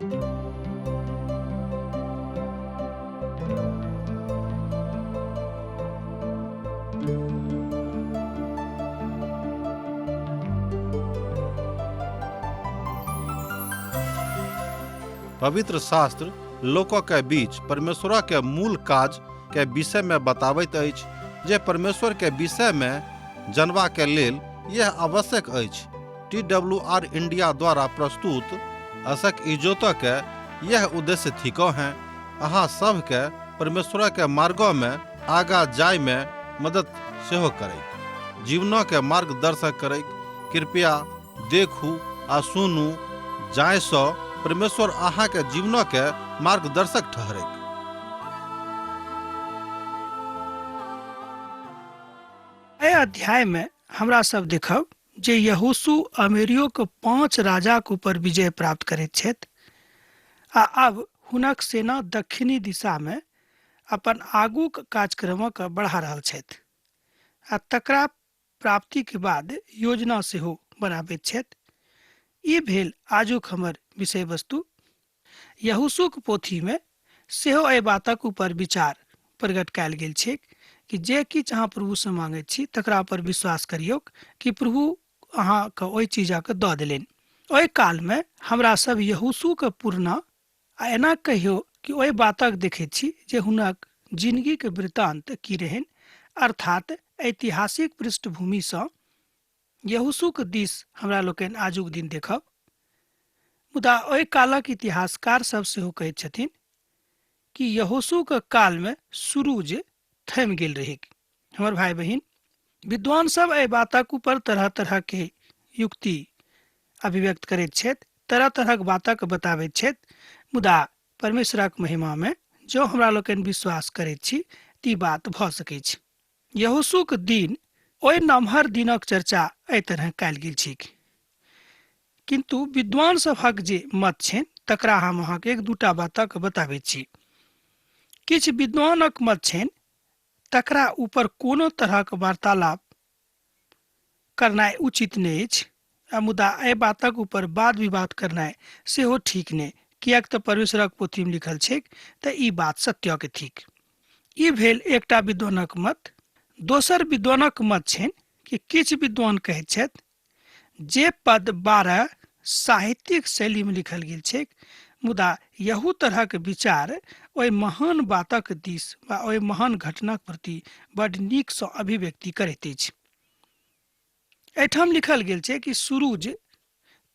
पवित्र शास्त्र लोक के बीच परमेश्वर के मूल काज के विषय में बताबैत अछि जे परमेश्वर के विषय में जनबा के लेल यह आवश्यक अछि। टी डब्ल्यू आर इंडिया द्वारा प्रस्तुत असक इजोत के यह उद्देश्य थिको हैं अहाँ सब के परमेश्वर के मार्गो में आगा जाय में मदद सेहो करैक, जीवनो के मार्गदर्शक करैक। कृपया देखू आ सुनू जाय सँ परमेश्वर अहाँ के जीवनो के मार्गदर्शक ठहरैक। एहि अध्याय में हमरा सब देखब जे यहोशू अमेरियो के 5 राजाक ऊपर विजय प्राप्त करैत छथि आ अब हुनक सेना दक्षिणी दिशा में अपन आगूक कार्यक्रमक बढ़ा रहल छथि आ तकरा प्राप्ति के बाद योजना सेहो बनाबैत छथि। ई भेल आजुक हमर विषय वस्तु। यहोशूक पोथी में सेहो एहि बातक ऊपर विचार प्रकट कयल गेल छैक कि जे किछु अहाँ प्रभुसँ मांगैत छी तकरा पर विश्वास करियौक कि प्रभु अहाँके ओहि चीजक दऽ देलनि। ओहि कालमे हमरा सब यहोशूके पुरना आ एना कहियो कि ओहि बातक देखैत छी जे हुनक जिनगीके वृत्तांत की रहनि, अर्थात ऐतिहासिक पृष्ठभूमिसँ यहोशूक दिस हमरा लोकनि आजुक दिन देखब। मुदा ओहि कालक इतिहासकार सब सेहो कहैत छथिन कि यहोशूक कालमे सुरुज थमि गेल रहैक। हमर भाई बहिन, विद्वान सब एहि बातक ऊपर तरह तरह के युक्ति अभिव्यक्त करैत छथि, तरह तरहक बातक बताबैत छथि, मुदा परमेश्वरक महिमा में जो हमरा लोकनि विश्वास करैत छी ती बात भऽ सकैछ। यहोशूक दिन ओहि नमहर दिनक चर्चा एहि तरह कयल गेल छैक, किन्तु विद्वान सभक जे मत छनि तकरा हम अहाँके एक दूटा बातक बताबैत छी। किछु विद्वानक मत छनि तकरा ऊपर कोनो तरहक वार्तालाप करनाइ उचित नहि अछि, आ मुदा एहि बातक ऊपर वाद विवाद करनाइ सेहो ठीक नहि, किएक तऽ परमेश्वरक पोथीमे लिखल छैक तऽ ई बात सत्यके थिक। ई भेल एकटा विद्वानक मत। दोसर विद्वानक मत छनि कि किछु विद्वान कहैत छथि जे पद 12 साहित्यिक शैलीमे लिखल गेल छैक, मुदा यहू तरहक विचार ओहि महान बातक दिस वा ओहि महान घटनाक प्रति बड नीकसँ अभिव्यक्ति करैत अछि। एहिठाम लिखल गेल छै कि सुरुज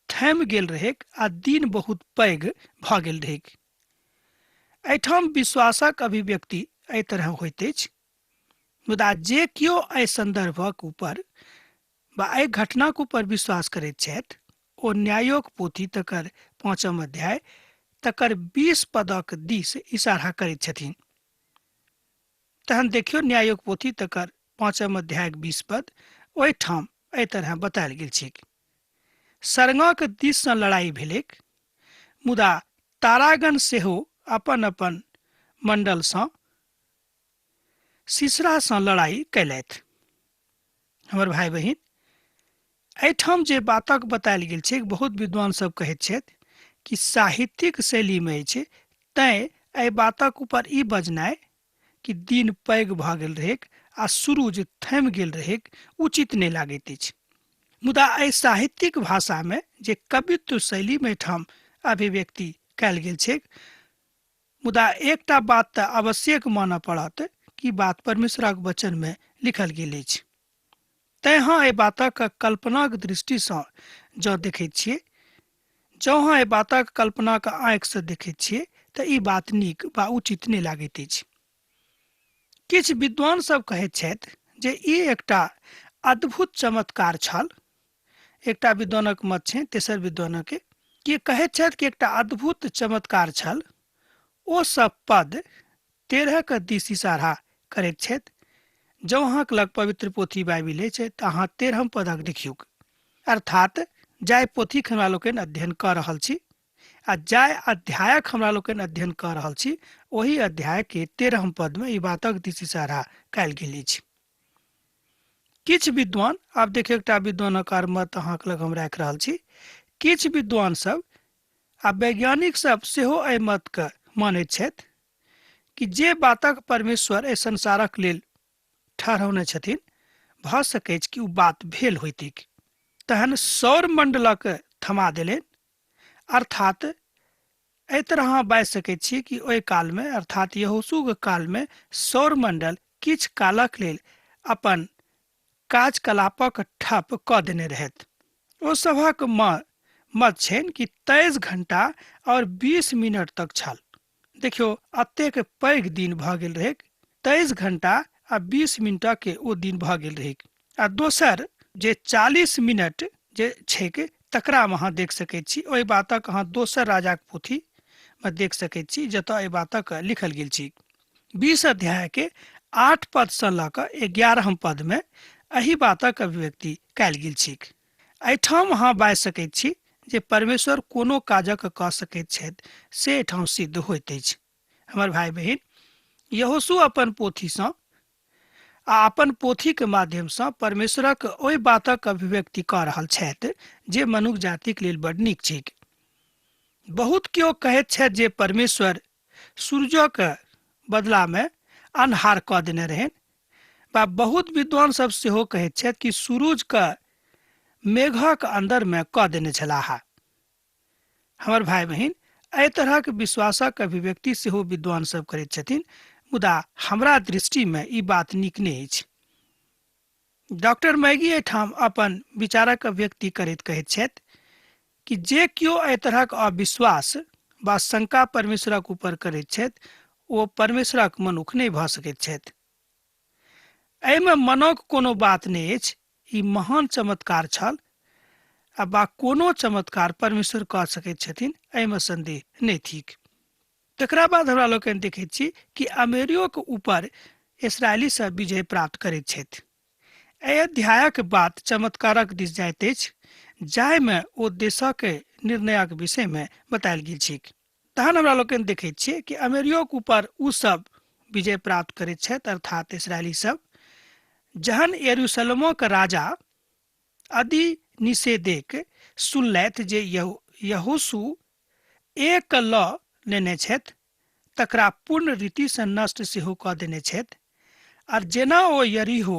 थमि गेल रहैक आ दिन बहुत पैघ भऽ गेल रहैक। एहिठाम विश्वासक अभिव्यक्ति एहि तरह होइत अछि, मुदा जे केओ एहि सन्दर्भक ऊपर वा एहि घटनाक ऊपर विश्वास करैत छथि ओ न्यायोक पोथी तकर 5 अध्याय तकर 20 पदक दिस इशारा करैत छथिन। तहन देखियौ न्यायोक पोथी तकर 5 अध्यायक 20 पद, ओहिठाम एहि तरह बतायल गेल छैक। सरंगक दिससँ लड़ाई भेलैक, मुदा तारागण सेहो अपन अपन मंडलसँ सिसरासँ लड़ाई कयलथि। हमर भाई बहिन, एहिठाम जे बातक बतायल गेल छै, बहुत विद्वान सब कहैत छथि कि साहित्यिक शैलीमे अछि, तैं एहि बातक ऊपर ई बजनाइ कि दिन पैघ भऽ गेल रहैक आ सुरुज थमि गेल रहैक उचित नहि लागैत अछि। मुदा एहि साहित्यिक भाषामे जे कवित्व शैलीमे एहिठाम अभिव्यक्ति कयल गेल छैक, मुदा एकटा बात तऽ आवश्यक मानऽ पड़त कि बात परमेश्वरक वचनमे लिखल गेल अछि। तैं हाँ एहि बातक कल्पनाक दृष्टिसँ जँ देखैत छियै, जँ अहाँ एहि बातक कल्पनाक आँखिसँ देखैत छियै तऽ ई बात नीक वा उचित नहि लागैत अछि। किछु विद्वान सब कहैत छथि जे ई एकटा अद्भुत चमत्कार छल। एकटा विद्वानक मत छै तेसर विद्वानक कि कहैत छथि कि एकटा अद्भुत चमत्कार छल। ओ सब पद 13 के दिस इशारा करैत छथि। जँ अहाँके लग पवित्र पोथी बाइबिल अछि तऽ अहाँ 13 पदक देखियौक, अर्थात जाहि पोथीक हमरा लोकनि अध्ययन कऽ रहल छी आ जाहि अध्यायक हमरा लोकनि अध्ययन कऽ रहल छी ओहि अध्याय के 13 पदमे ई बातक दिस इशारा कयल गेल अछि। किछु विद्वान, आब देखियौ एकटा विद्वानक आर मत अहाँके लग हम राखि रहल छी। किछु विद्वान सब आ वैज्ञानिक सब सेहो एहि मतके मानैत छथि कि जे बातक परमेश्वर एहि संसारक लेल ठहरौने छथिन, भऽ सकैछ कि ओ बात भेल होइतिक। तहन सौर मण्डलक थमा देलनि। अर्थात एहि तरह अहाँ बाजि सकैत छी कि ओहि कालमे, अर्थात यहोशूके कालमे, सौर मण्डल किछु कालक लेल अपन कार्यकलापक ठप कऽ देने रहथि। ओ सभक मत छनि कि 23 घंटा और 20 मिनट तक छल। देखियौ, अतेक पैघ दिन भऽ गेल रहैक, 23 घंटा आ 20 मिनटक के ओ दिन भऽ गेल रहैक। आ दोसर जे 40 मिनट जे छैक तकरामे अहाँ देख सकैत छी। ओहि बातक अहाँ दोसर राजाक पोथीमे देख सकैत छी जतय एहि बातक लिखल गेल छै। 20 अध्याय के 8 पदसँ लऽ कऽ 11 पदमे एहि बातक अभिव्यक्ति कयल गेल छैक। एहिठाम अहाँ बाजि सकैत छी जे परमेश्वर कोनो काजक कऽ सकैत छथि, से एहिठाम सिद्ध होइत अछि। हमर भाय बहिन, यहोशू अपन पोथीसँ आ अपन पोथीके माध्यमसँ परमेश्वरक ओहि बातक अभिव्यक्ति कऽ रहल छथि जे मनुख जातिक लेल बड नीक छैक। बहुत केओ कहैत छथि जे परमेश्वर सूरजक बदलामे अन्हार कऽ देने रहनि, बा बहुत विद्वान सब सेहो कहैत छथि कि सूरजके मेघक अन्दरमे कऽ देने छलाह। हमर भाय बहिन, एहि तरहक विश्वासक अभिव्यक्ति सेहो विद्वान सब करैत छथिन, मुदा हमरा दृष्टिमे ई बात नीक नहि अछि। डॉक्टर मैगी एहिठाम अपन विचारक अभिव्यक्ति करैत कहैत छथि कि जे केओ एहि तरहक अविश्वास वा शंका परमेश्वरक ऊपर करैत छथि ओ परमेश्वरक मनुख नहि भऽ सकैत छथि। एहिमे मनक कोनो बात नहि अछि। ई महान चमत्कार छल आ बा कोनो चमत्कार परमेश्वर कऽ सकैत छथिन, एहिमे संदेह नहि थिक। तकरा बाद हमरा लोकनि देखैत छी कि अमेरियोक ऊपर इसराइली सब विजय प्राप्त करैत छथि। एहि अध्यायक बात चमत्कारक दिस जाइत अछि जाहिमे ओ देशक निर्णयक विषयमे बतायल गेल छैक। तहन हमरा लोकनि देखैत छियै कि अमेरियोक ऊपर ओ सब विजय प्राप्त करैत छथि, अर्थात इसराइली सब। जहन यरूशलेमोक राजा अदि निषेधेक सुनलथि जे यहोशू एक लऽ लेने छथि, तकरा पूर्ण रीतिसँ नष्ट सेहो कऽ देने छथि, आर जेना ओ यरीहो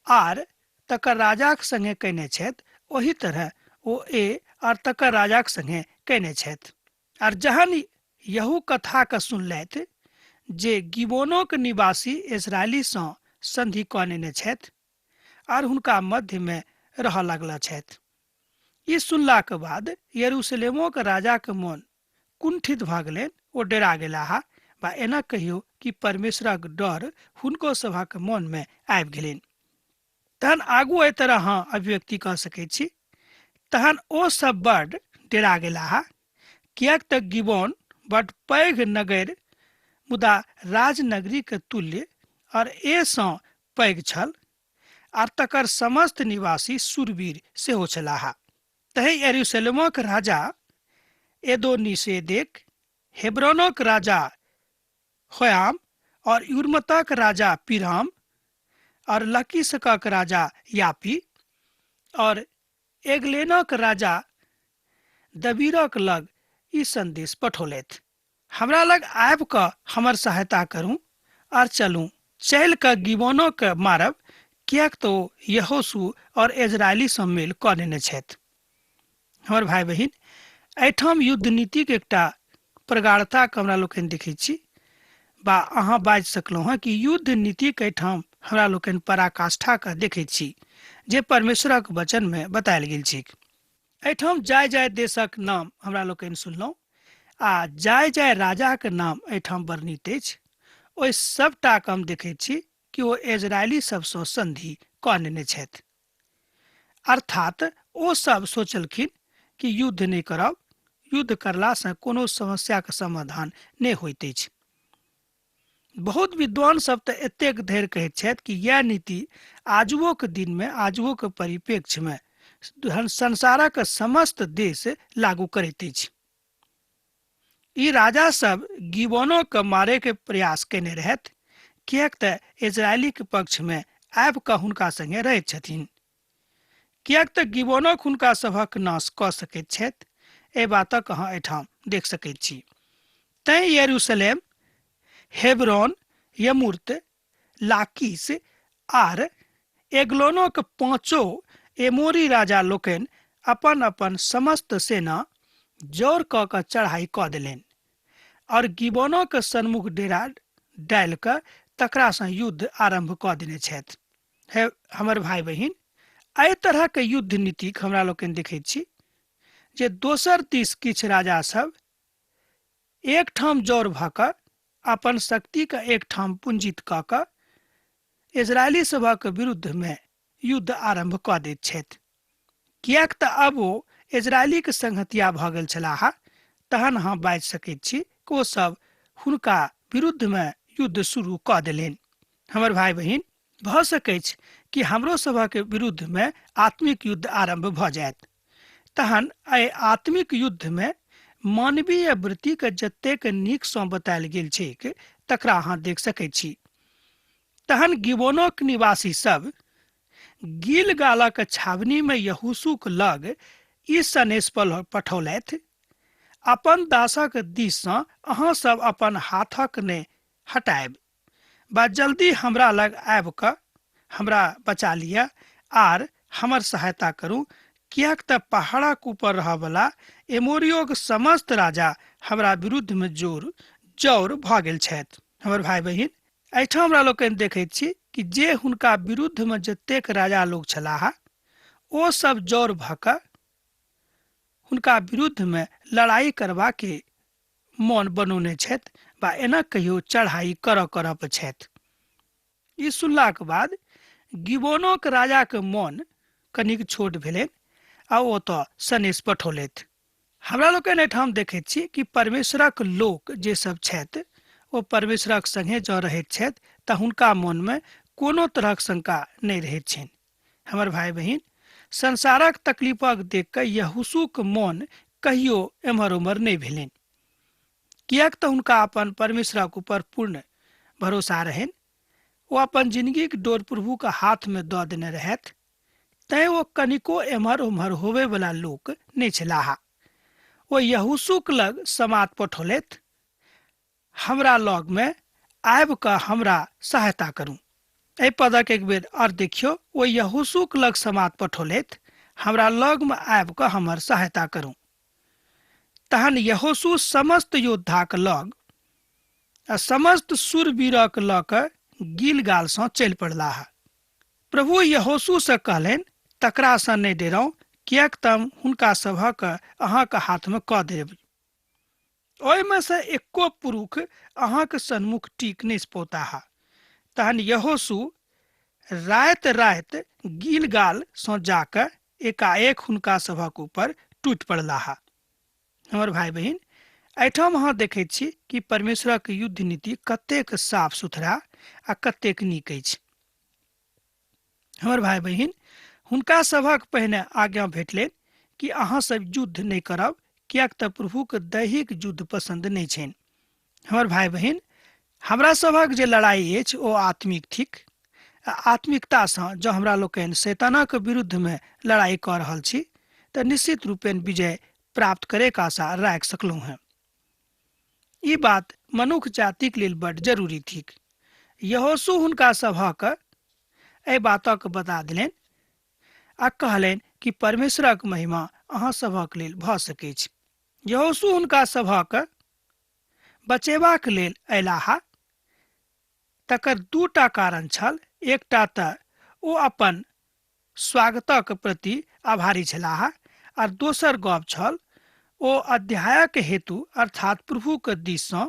आर तकर राजाक संगे कयने छथि ओही तरह ओ ए आर तकर राजाक संगे कयने छथि। आर जहन यहू कथाके सुनलथि जे गिबोनोक निवासी इस्राएलीसँ संधि कऽ नेने छथि आर हुनका मध्यमे रहऽ लागल छथि, ई सुनलाक बाद यरूशलेमोक राजाक मोन कुंठित भऽ गेलनि, ओ डेरा गेलाह, वा एना कहियौ कि परमेश्वरक डर हुनको सभक मोनमे आबि गेलनि। तहन आगू एहि तरह अहाँ अभिव्यक्ति कऽ सकैत छी, तहन ओ सब बड डेरा गेलाह, किएक तऽ गिबोन बड पैघ नगर मुदा राजनगरीक तुल्य और ए सँ पैघ छल, आर तकर समस्त निवासी शूरवीर सेहो छलाह। तहि यरूशलेमक राजा एदोनिसेदेक, हेब्रोनक राजा होयाम और युर्मतक राजा पिराम और लकीसकक राजा यापी और एगलेनक राजा दबीरक लग ई संदेश पठौलथि, हमरा लग आबि कऽ हमर सहायता करू आर चलू, चलि कऽ गिबोनोके मारब, किएक तऽ ओ यहोशू और इजरायलीसँ मेल कऽ नेने छथि। हमर भाय बहिन, एहिठाम युद्ध नीतिक एकटा प्रगाढ़ताके हमरा लोकनि देखै छी, बा अहाँ बाजि सकलहुँ हँ कि युद्ध नीतिक एहिठाम हमरा लोकनि पराकाष्ठाके देखै छी जे परमेश्वरक वचनमे बतायल गेल छैक। एहिठाम जाय जाय देशक नाम हमरा लोकनि सुनलहुँ आ जाय जाय राजाक नाम एहिठाम वर्णित अछि, ओहि सबटाके हम देखैत छी कि ओ इजरायली सबसँ संधि कऽ नेने छथि। अर्थात ओ सब सोचलखिन कि युद्ध नहि करब, युद्ध करलासँ कोनो समस्याक समाधान नहि होइत अछि। बहुत विद्वान सब तऽ एतेक धरि कहैत छथि कि यैह नीति आजुओक दिनमे, आजुओक परिप्रेक्ष्यमे संसारक समस्त देश लागू करैत अछि। ई राजा सब गिबोनो के मारे के प्रयास केने रहथि, किएक तऽ इजरायलीक पक्षमे आबि कऽ हुनका संगे रहैत छथिन। किएक तऽ गिबोनक हुनका सभक नाश कऽ सकैत छथि, एहि बातक अहाँ एहिठाम देख सकैत छी। तैं यरूशलेम, हेब्रोन, यमूर्त, लाकीस आर एग्लोनोक पाँचो एमोरी राजा लोकनि अपन अपन समस्त सेना जौर कऽ कऽ चढ़ाई कऽ देलनि और गिबोनोक सन्मुख डेरा डालि कऽ तकरासँ युद्ध आरम्भ कऽ देने छथि। हे हमर भाई बहिन, एहि तरहक युद्ध नीतिक हमरा लोकनि देखैत छी जे दोसर दिस किछु राजा सब एकठाम जौर भऽ कऽ अपन शक्तिके एकठाम पूंजित कऽ कऽ इजरायली सभक विरुद्धमे युद्ध आरम्भ कऽ दैत छथि। किएक तऽ आब ओ इजरायलीक संगहतिया भऽ गेल छलाह, तहन अहाँ बाजि सकैत छी कि ओ सब हुनका विरुद्धमे युद्ध शुरू कऽ देलनि। हमर भाई बहिन, भऽ सकैछ कि हमरो सभक विरुद्धमे आत्मिक युद्ध आरम्भ भऽ जायत। तहन एहि आत्मिक युद्धमे मानवीय वृत्तिके जतेक नीकसँ बतायल गेल छैक तकरा अहाँ देख सकैत छी। तहन गिबोनक निवासी सब गिलगालक छावनीमे यहोशूक लग ई सनेस पठौलथि, अपन दासक दिससँ अहाँ सब अपन हाथक नहि हटायब बा जल्दी हमरा लग आबि कऽ हमरा बचा लिअ आर हमर सहायता करू, किएक तऽ पहाड़क ऊपर रहऽवला एमोरियोक समस्त राजा हमरा विरुद्धमे जोर जौर भऽ गेल छथि। हमर भाई बहिन, एहिठाम हमरा लोकनि देखैत छी कि जे हुनका विरुद्धमे जतेक राजा लोक छलाह ओ सब जौर भऽ कऽ हुनका विरुद्धमे लड़ाई करबाके मोन बनौने छथि बा एना कहियो चढ़ाई करऽ करऽ पर छथि। ई सुनलाक बाद गिबोनोक राजाक मोन कनिक छोट भेलनि आ ओ ओतऽ सनेस पठौलथि। हमरा लोकनि एहिठाम देखैत छी कि परमेश्वरक लोक जे सब छथि ओ परमेश्वरक संगे जँ रहैत छथि तऽ हुनका मोनमे कोनो तरहक शंका नहि रहैत छनि। हमर भाई बहिन, संसारक तकलीफक देख कऽ यहोशूक मोन कहियो एम्हर ओम्हर नहि भेलनि, किएक तऽ हुनका अपन परमेश्वरक ऊपर पूर्ण भरोसा रहनि। ओ अपन जिनगीक डोर प्रभुक हाथमे दऽ देने रहथि, तैं ओ कनिको एम्हर ओम्हर होबयवला लोक नहि छलाह। ओ यहोशूक लग समाद पठौलथि, हमरा लगमे आबि कऽ हमरा सहायता करू। एहि पदक एक बेर आओर देखियौ, ओ यहोशूक लग समाद पठौलथि, हमरा लगमे आबि कऽ हमर सहायता करू। तहन यहोशू समस्त योद्धाक लग आ समस्त शूरवीरक लऽ कऽ गिलगालसँ चलि पड़लाह। प्रभु यहोशूसँ कहलनि, तकरासँ नहि डेराउ, किएक तऽ हुनका सभक अहाँक हाथमे कऽ देब। ओहिमे सँ एको पुरुष अहाँक सन्मुख टीक नहि पौताह। तहन यहोशू राति राति गिलगाल सँ जाकऽ एकाएक हुनका सभक ऊपर टूटि पड़लाह। हमर भाई बहिन, एहिठाम अहाँ देखैत छी कि परमेश्वरक युद्ध नीति कतेक साफ सुथरा आ कतेक नीक अछि। हमर भाई बहिन, हुनका सभक पहिने आज्ञा भेटलनि कि अहाँ सब युद्ध नहि करब, किएक तऽ प्रभुक दैहिक युद्ध पसंद नहि छनि। हमर भाई बहिन, हमरा सभक जे लड़ाई अछि ओ आत्मिक थिक। आ आत्मिकतासँ जँ हमरा लोकनि शैतानक विरुद्धमे लड़ाई कऽ रहल छी तऽ निश्चित रूपेण विजय प्राप्त करैके आशा राखि सकलहुँ हेँ। ई बात मनुख जातिक लेल बड्ड जरूरी थिक। यहोशू हुनका सभक एहि बातक बता देलनि आ कहलनि कि परमेश्वरक महिमा अहाँ सभक लेल भऽ सकैछ। यहोशू हुनका सभक बचेबाक लेल अयलाह, तकर दूटा कारण छल। एकटा तऽ ओ अपन स्वागतक प्रति आभारी छलाह आर दोसर गप छल ओ अध्यायक हेतु अर्थात प्रभुक दिससँ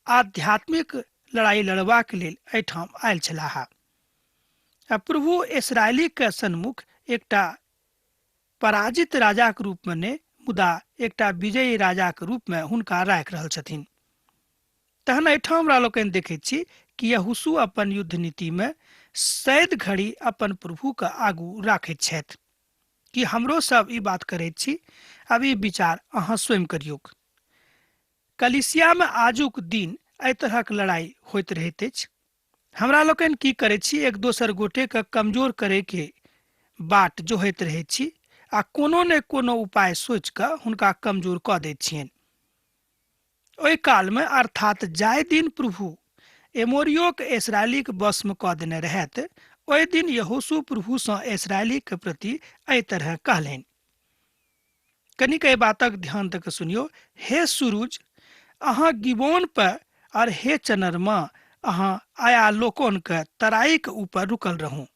आध्यात्मिक लड़ाई लड़बाक लेल एहिठाम आयल छलाह। आ प्रभु इसराइलीक सन्मुख एकटा पराजित राजाक रूपमे नहि, मुदा एकटा विजयी राजाक रूपमे हुनका राखि रहल छथिन। तहन एहिठाम हमरा लोकनि देखैत छी कि यहोशू अपन युद्ध नीतिमे सैद घड़ी अपन प्रभुके आगू राखैत छथि। कि हमरो सब ई बात करैत छी? आब ई विचार अहाँ स्वयं करियौक। कलिसियामे आजुक दिन एहि तरहक लड़ाई होइत रहैत अछि। हमरा लोकनि की करैत छी, एक दोसर गोटेके कमजोर करैके बाट जोहैत रहैत छी आ कोनो ने कोनो उपाय सोचि कऽ हुनका कमजोर कऽ दैत छियनि। ओहि कालमे अर्थात जाहि दिन प्रभु एमोरियोक इस्राएलीक वशमे कऽ देने रहथि, ओहि दिन यहोशू प्रभुसँ इस्राएलीक प्रति एहि तरह कहलनि। कनिक एहि बातक ध्यान दऽ कऽ सुनियौ। हे सुरुज, अहाँ गिबोन पर और हे चनरमा, अहाँ आया लोकोन के तराईक ऊपर रुकल रहू।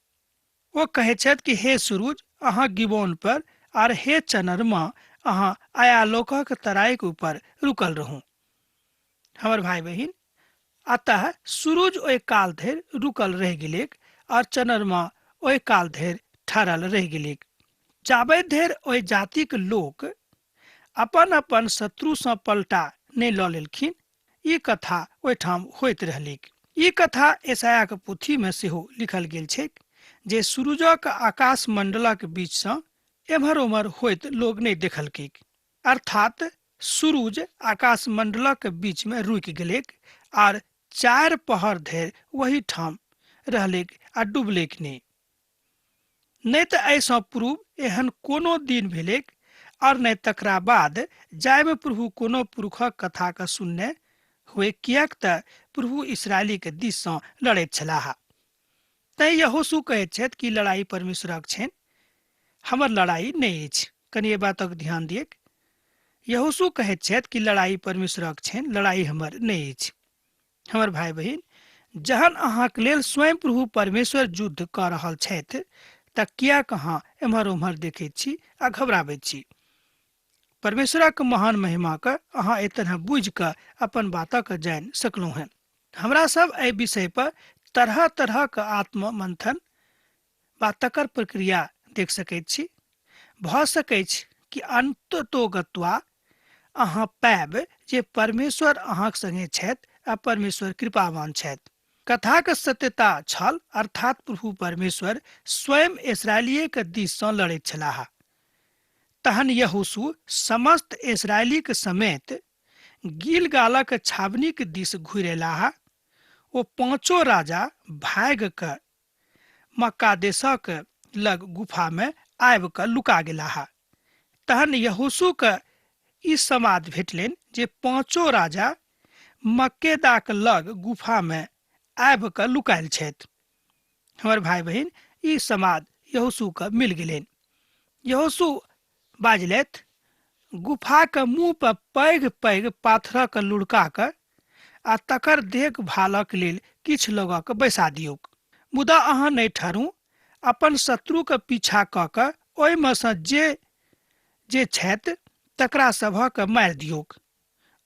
ओ कहै छथि कि हे सुरुज, अहाँ गिबोन पर आर हे चनरमा, अहाँ आयालोकक तराईक ऊपर रुकल रहू। हमर भाई बहिन, अतः सुरुज ओहि काल धरि रुकल रहि गेलैक और चनरमा ओहि काल धरि ठहरल रहि गेलैक, जाबे धरि ओहि जातिक लोक अपन अपन शत्रुसँ पलटा नहि लऽ लेलखिन। ई कथा ओहिठाम होइत रहलैक। ई कथा यशायाक पोथीमे सेहो लिखल गेल छैक जे सुरुजक आकाश मण्डलक बीचसँ एम्हर ओम्हर होइत लोक नहि देखलकैक। अर्थात सुरुज आकाश मण्डलक बीचमे रुकि गेलैक आर 4 पहर धरि ओही ठाम रहलैक आ डुबलैक नहि। नहि तऽ एहिसँ पूर्व एहन कोनो दिन भेलैक और नहि तकरा बाद जाहिमे प्रभु कोनो पुरुषक कथाके सुनने हुए, किएक तऽ प्रभु इस्राएलीके दिससँ लड़ैत छलाह। तैँ यहोशू कहैत छथि कि लड़ाई परमेश्वरक छनि, हमर लड़ाई नहि अछि। कनि एहि बातक ध्यान दियैक। यहोशू कहैत छथि कि लड़ाई परमेश्वरक छनि, लड़ाई हमर नहि अछि। हमर भाई बहिन, जहन अहाँके लेल स्वयं प्रभु परमेश्वर युद्ध कऽ रहल छथि तऽ किएक अहाँ एम्हर ओम्हर देखैत छी आ घबराबैत छी? परमेश्वरक महान महिमाके अहाँ एहि तरह बुझि कऽ अपन बातक जानि सकलहुँ हेँ। हमरा सब एहि विषय पर तरह तरह के आत्ममंथन वा तकर प्रक्रिया देख सकैत छी। भऽ सकैछ कि अन्ततोगत्वा अहाँ पायब जे परमेश्वर अहाँक संगे छथि आ परमेश्वर कृपावान छथि। कथाक सत्यता छल, अर्थात प्रभु परमेश्वर स्वयं इस्राएलियेक दिस सँ लड़ैत छलाह। तहन यहोशू समस्त इस्राएलीक समेत गिलगालक छावनीक दिस घुरि अयलाह। ओ पाँचो राजा भागि कऽ मक्का देशक लग गुफा में आबि कऽ लुका गेलाह। तहन यहोशूके ई समाद भेटलनि जे पाँचो राजा मक्केदाक लग गुफा में आबि कऽ लुकायल छथि। हमर भाई बहिन, ई समाद यहोशूके मिल गेलनि। यहोशू बाजलथि, गुफाक मुँह पर पैघ पैघ पाथरक लुढ़का कऽ आ तकर देखभालक लेल किछु लोकक बैसा दियौक। मुदा अहाँ नहि ठहरू, अपन शत्रुक पीछा कऽ कऽ ओहिमे सँ जे जे छथि तकरा सभक मारि दियौक।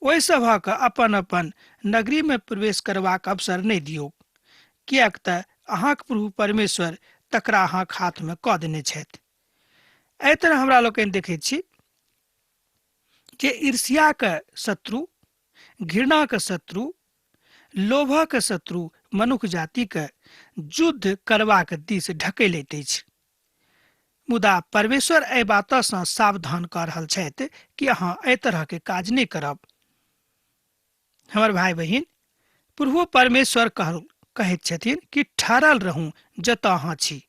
ओहि सभक अपन अपन नगरीमे प्रवेश करबाक अवसर नहि दियौक, किएक तऽ अहाँक प्रभु परमेश्वर तकरा अहाँक हाथमे कऽ देने छथि। एहि तरह हमरा लोकनि देखैत छी जे ईर्ष्याक शत्रु, घृणाक शत्रु, लोभक शत्रु मनुख जातिके युद्ध करबाक दिस ढकेलैत अछि। मुदा परमेश्वर एहि बातसँ सावधान कऽ रहल छथि कि अहाँ एहि तरहके काज नहि करब। हमर भाई बहिन, प्रभु परमेश्वर कहैत छथिन कि ठहरल रहू जतऽ अहाँ छी।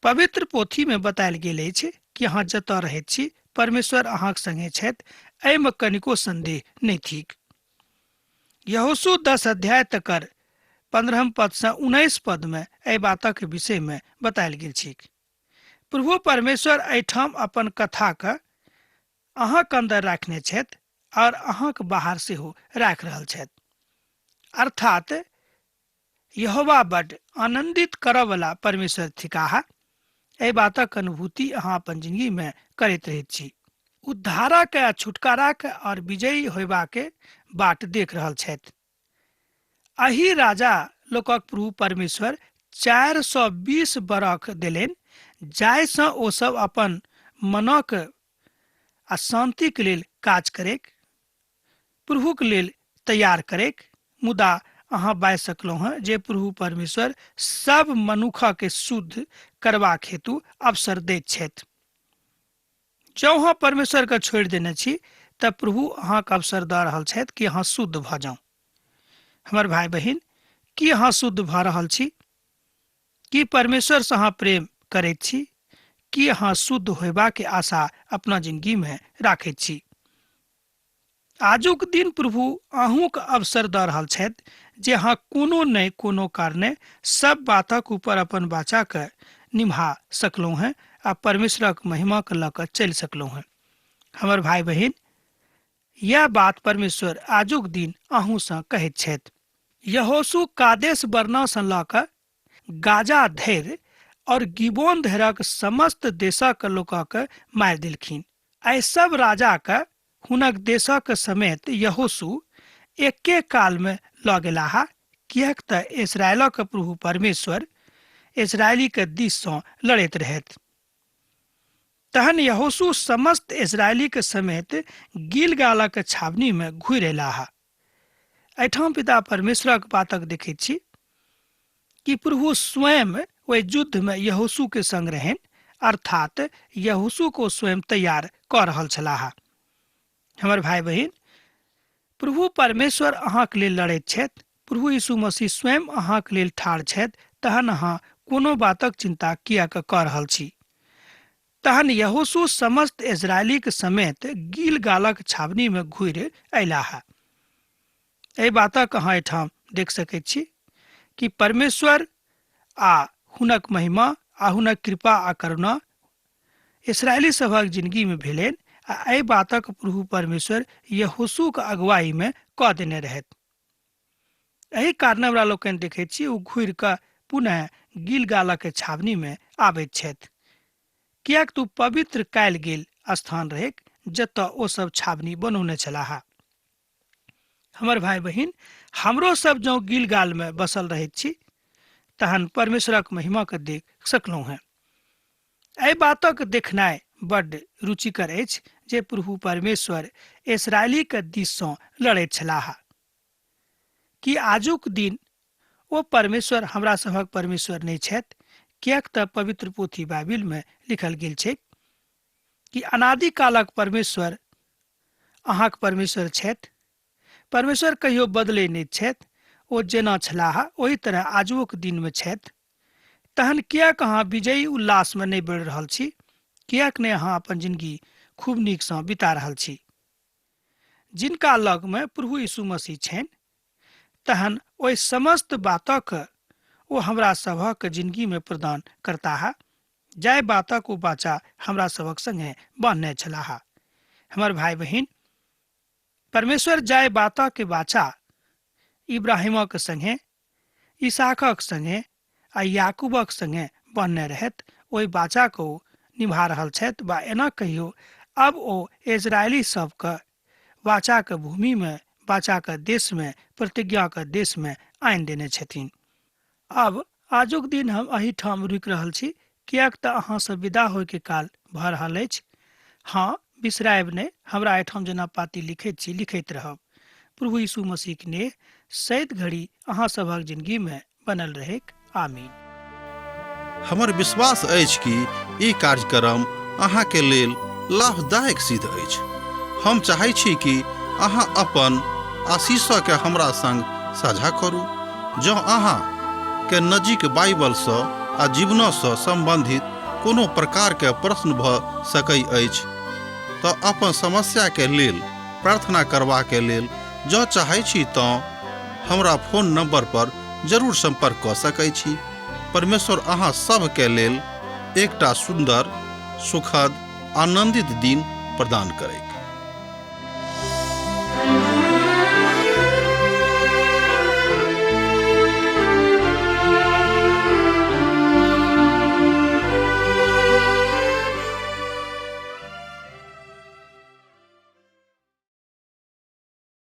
पवित्र पोथी में बतायल गेल अछि कि अहाँ जतऽ रहैत छी परमेश्वर अहाँक संगे छथि, एहिमे कनिको संदेह नहि थिक। यहोशू 10 अध्याय तकर 15 पद से 19 पद में एहि बातक विषय में बतायल गेल छैक। प्रभु परमेश्वर एहिठाम अपन कथा के अहाँक अन्दर राखने छथि और अहाँक बाहर सेहो राखि रहल छथि। अर्थात यहोवा बड आनंदित करऽ वाला परमेश्वर थिकाह। एहि बातक अनुभूति अहाँ अपन जिंदगी में करैत रहैत छी। उद्धारक आ छुटकाराक और विजयी होयबाक बाट देख रहल छथि। एहि राजा लोकक प्रभु परमेश्वर 420 बरख देलनि, जाहिसँ ओ सब अपन मनक आ शान्तिक लेल काज करैक, प्रभुक लेल तैयार करैक। मुदा अहाँ बाजि सकलहुँ हँ जे प्रभु परमेश्वर सब मनुखके शुद्ध करबाक हेतु अवसर दैत छथि। जँ अहाँ परमेश्वरके छोड़ि देने छी तऽ प्रभु अहाँके अवसर दऽ रहल छथि कि अहाँ शुद्ध भऽ जाउ। हमर भाई बहिन, की अहाँ शुद्ध भऽ रहल छी? की परमेश्वरसँ अहाँ प्रेम करैत छी? की अहाँ शुद्ध होयबाक आशा अपना जिंदगीमे राखैत छी? आजुक दिन प्रभु अहूँके अवसर दऽ रहल छथि जे अहाँ कोनो नहि कोनो कारणे सब बातक ऊपर अपन वाचाके निभा सकलहुँ हेँ आ परमेश्वरक महिमाके लऽ कऽ चलि सकलहुँ हेँ। हमर भाय बहिन, यैह बात परमेश्वर आजुक दिन अहूँसँ कहैत छथि। यहोशू कादेश बरनासँ लऽ कऽ गाजा धरि और गिबोन धरिक समस्त देशक लोकक मारि देलखिन। एहि सब राजाक हुनक देशक समेत यहोशू एके कालमे लऽ गेलाह, किएक तँ इस्राएलक प्रभु परमेश्वर इस्राएलीक दिस सँ लड़ैत रहथि। तहन यहोशू समस्त इस्राएलीक समेत गिलगालक छावनीमे घुरि अयलाह। एहिठाम पिता परमेश्वरक बातक देखैत छी कि प्रभु स्वयं ओहि युद्धमे यहोशू के संग रहनि, अर्थात यहोशू को स्वयं तैयार कऽ रहल छलाह। हमर भाई बहिन, प्रभु परमेश्वर अहाँके लेल लड़ैत छथि, प्रभु यीशु मसीह स्वयं अहाँके लेल ठाढ़ छथि, तहन अहाँ कोनो बातक चिंता किएक कऽ रहल छी? तहन यहोशू समस्त इस्राएलीक समेत गिलगालक छावनीमे घुरि अयलाह। एहि बातक अहाँ एहिठाम देख सकैत छी कि परमेश्वर आ हुनक महिमा आ हुनक कृपा आ करुणा इसराइली सभक जिंदगीमे भेलनि आ एहि बातक प्रभु परमेश्वर यहोशूक अगुवाईमे कऽ देने रहथि। एहि कारण हमरा लोकनि देखैत छी ओ घुरि कऽ पुनः गिलगालक छावनीमे आबैत छथि, किएक तऽ ओ पवित्र कयल गेल स्थान रहैक जतऽ ओ सब छावनी बनौने छलाह। हमर भाय बहिन, हमरो सब जँ गिलगालमे बसल रहैत छी तहन परमेश्वरक महिमाके देख सकलहुँ हेँ। एहि बातक देखनाइ बड्ड रुचिकर अछि जे प्रभु परमेश्वर इसराइलीक दिससँ लड़ैत छलाह। की आजुक दिन ओ परमेश्वर हमरा सभक परमेश्वर नहि छथि? किएक तऽ पवित्र पोथी बाइबिलमे लिखल गेल छैक कि अनादिकालक परमेश्वर अहाँक परमेश्वर छथि। परमेश्वर कहियो बदलै नहि छथि, ओ जेना छलाह ओहि तरह आजुओक दिनमे छथि। तहन किएक अहाँ विजयी उल्लासमे नहि बढ़ि रहल छी? किएक नहि अहाँ अपन जिनगी खूब नीकसँ बिता रहल छी? जिनका लगमे प्रभु यीशु मसीह छनि, तहन ओहि समस्त बातक ओ हमरा सभक जिनगीमे प्रदान करताह, जाहि बातक ओ वाचा हमरा सभक संगे बान्हने छलाह। हमर भाय बहिन, परमेश्वर जाहि बातक वाचा इब्राहिमक संगे, इसाकक संगे आ याकूबक संगे बन्हने रहथि, ओहि वाचाक ओ निभा रहल छथि, वा एना कहियौ, अब ओ इजरायली सबके वाचाक भूमिमे, वाचाक देशमे, प्रतिज्ञाक देशमे आनि देने छथिन। आब आजुक दिन हम एहिठाम रुकि रहल छी, किएक तऽ अहाँसँ विदा होइके काल भऽ रहल अछि। हँ, बिसरायब नहि, हमरा एहिठाम जेना पाती लिखैत छी, लिखैत रहब। प्रभु यीशु मसीहक नेह सैत घड़ी अहाँ सभक जिनगीमे बनल रहैक। आमीन। हमर विश्वास अछि कि ई कार्यक्रम अहाँके लेल लाभदायक सिद्ध अछि। हम चाहै छी कि अहाँ अपन आशीषके हमरा संग साझा करू। जँ अहाँ के नजीक बाइबलसँ आ जीवनसँ सम्बन्धित कोनो प्रकारके प्रश्न भऽ सकै अछि तऽ अपन समस्याके लेल प्रार्थना करबाके लेल जँ चाहै छी तँ हमरा फोन नंबर पर जरूर संपर्क कऽ सकै छी। परमेश्वर अहाँ सभके लेल एकटा सुन्दर, सुखद, आनंदित दिन प्रदान करैक।